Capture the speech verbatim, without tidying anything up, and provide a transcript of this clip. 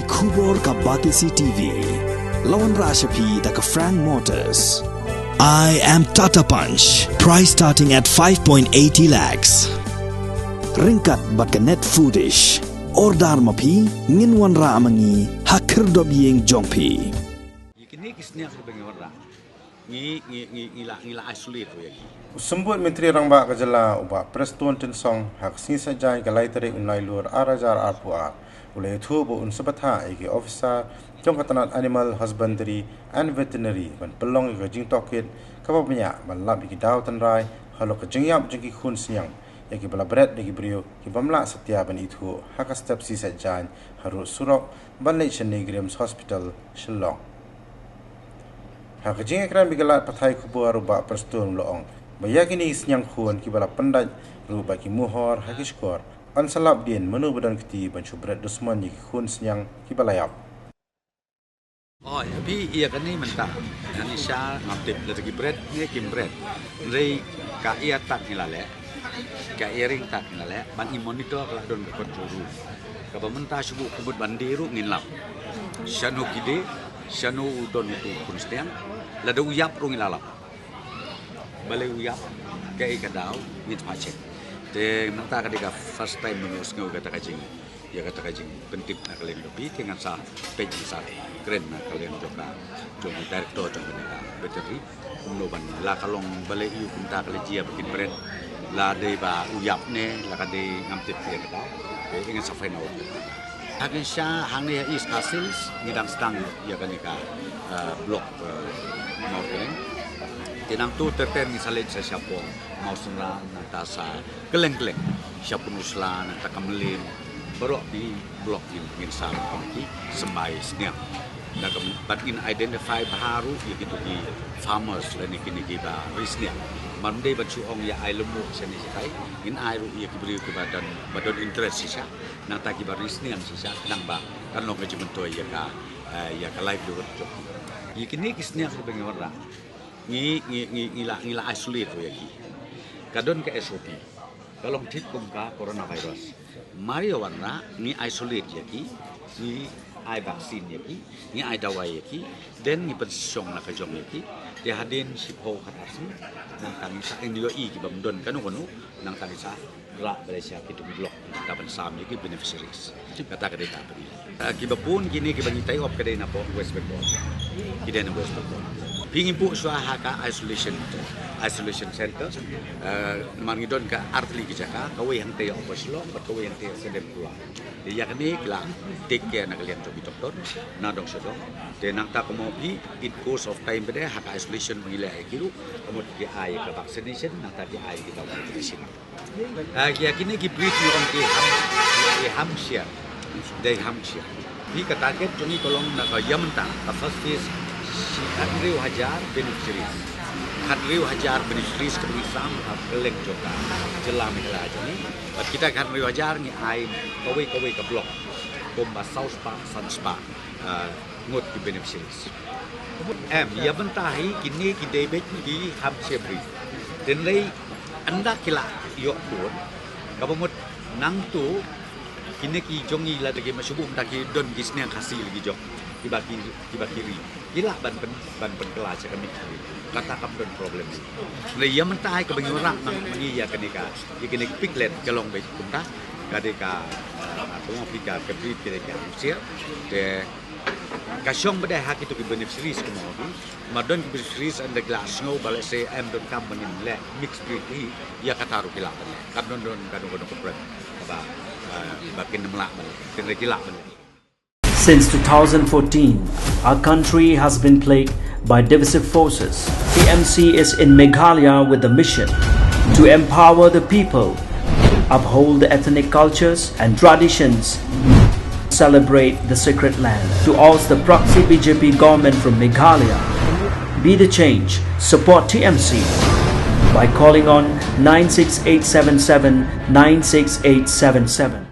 Khubor ka Batesi T V. La wanrah sha phi da ka Frank Motors. I am Tata Punch. Price starting at five point eighty lakhs. Ryngkat bad ka Net Foodish. Order ma phi, ngin wanrah ma ngi ha khyrdop ïing jong phi. Ïa kine ki sniang kiba ngi wanrah, ngi, ngi, ngi, ngi la, ngi la isolate ruh ïa ki. U Symbud Myntri Rangbah ka jylla u Bah Prestone Tynsong ha ka sngi Saitjaiñ ka lai tarik u Nailur ar hajar arphew ar u la ïathuh ba un sa bthah ïa ki officer jong ka tnat Animal Husbandry and Veterinary ban pynlong ïa ka jingtohkit kaba bniah ban lap ïa ki daw tynrai halor ka jingïap jong ki khun sniang ïa kiba la bret da ki briew ki bym lah satia ban ithuh ha ka step sngi Saitjaiñ harud surok ban leit sha NEIGRIHMS Hospital Shillong. Ha ka jingïakren bad ki lad pathai khubor u Bah Prestone u la ong ba ïa kine ki sniang khun kiba la pyndait ruh bad ki muhor ha ki shkor, yn sa lap dien mano ba don kti ban shu bret dusmon ïa ki khun sniang kiba la ïap. Oh, ïa phi ïa kane mynta. Ngan ïa sha ngam tip lada ki bret ne kim bret. Hynrei ka ïa tad ngi la leh. Ka ïa ring tad ngi la leh. Ban i monitor ka la don ka control room. Kaba mynta shu buh kumut ban die ruh ngin lap. Shano ki die, shano u don utu u khun sniang. Lada u ïap ruh ngi la lap. Balei u ïap, kaei ka daw, ngin sa check. Te mynta ka dei ka first time ba ngi ïohsngew kata ka jing, ïa kata ka jingpyntip na ka liang jong phi, te ngan sa peit, ngan sa kren na ka liang jong ka, jong ka director jong kane ka veterinary. Kumno ban la ka long balei ïa u kumta ka la jia ba kin bret, la dei ba u ïap ne la ka dei, ngam tip ïa ka daw. Te ngan sa find out. Hangne sha, hangne ha East Khasi Hills ngi dang sdang ïa kane ka, eh, block, eh, Mawryngkneng. Te nangtu ter ter ngi sa leit sha shapoh Mawsynram, nangta sa kylleng kylleng, sha Pynursla, nangta Kamleng, baroh ki block ngin, ngin sam ïa ki symbai sniang. Da ka, bad ngin identify bha ruh ïa kito ki farmers lane kine kiba ri sniang. Ym dei ban shu ong ïa ai lyngngoh shane shatai, ngin ai ruh ïa ki briew kiba don, ba don interest shisha. Nangta kiba ri sniang shisha khnang ba kan long ka jingmyntoi ïa ka, eh, ïa ka livelihood jong ki. Ïa kine ki sniang kiba ngi wanrah, ngi, ngi, ngi, ngi la, ngi la isolate ruh ïa ki. Ka don ka S O P. Ka long thik kum ka coronavirus. Mar ïa wanrah ngi isolate ïa ki, ngi ai vaccine ïa ki, ngi ai dawai ïa ki, then ngi pynshong la ka jong ïa ki. Te hadien shiphew khatar sngi nangta ngi sa ïohi kiba ym don kano kano, nangta ngi sa rah beit sha kito ki block, nangta ban sam ïa ki beneficiaries. Kata ka dei ka pyrthei. Ah, kiba bun kine kiba ngi tie up ka dei na West Bengal. Ki dei na West Bengal. Phi, ngim buh shuwa ha ka isolation, isolation center. Ah, namar ngi don ka artylli ki jaka, kawei hangtei ha Upper Shillong bad kawei hangtei ha Sademkhula. Te ïa kane ki la take care na ka liang jong ki doktor na dong sha dong. Te nangta kumno phi, in course of time ba dei ha ka isolation ba ngi leh ïa ki ruh, kumno ki ai ka vaccination, nangta ki ai ki dawai ki medicine. Ah, ïa kine ki breed ngi ong ki Ham-, ki Hampshire. Dei Hampshire. Phi, ka target jong ngi ka long na ka ïa mynta, ka first phase, shi hynriew hajar beneficiaries. Hynriew hajar beneficiaries kaba ngi sam ha kylleng jong ka jylla Meghalaya jong ngi. Bad kita ki hynriew hajar ngi ai kawei kawei ka block kumba saw spah, san spah, ah, ngut ki beneficiaries. Em, ïa mynta hi kine ki dei beit ki Hampshire breed. Hynrei ynda ki la ïoh khun, kaba mut nangtu kine ki jong ngi lada ki ma shu buh mynta ki don ki sniang Khasi la ki jong, kiba ki, kiba ki ri. Ki lah ban pyn, ban pynkylla sha ka mix breed. Kata kam don problem. Hynrei ïa mynta hi kaba ngi wanrah ma ngi ïa kane ka, ïa kane ka piglet ka long beit kumta. Ka dei ka, ah, kumno phi, ka, ka breed ka dei ka Hampshire. Te ka shong ba dei ha kito ki beneficiaries kumno phi. Namar don ki beneficiaries ynda ki la sngew ba lehse em donkam ba ngin leh mixed breed hi, ïa kata ruh ki lah ban leh. Kam don, don kano kano ka brand kaba, ah, ba kin ym lah ban leh. Hynrei ki lah ban leh. Since two thousand fourteen, our country has been plagued by divisive forces. T M C is in Meghalaya with the mission to empower the people, uphold the ethnic cultures and traditions, celebrate the sacred land. To oust the proxy B J P government from Meghalaya, be the change, support T M C by calling on nine six eight seven seven, nine six eight seven seven.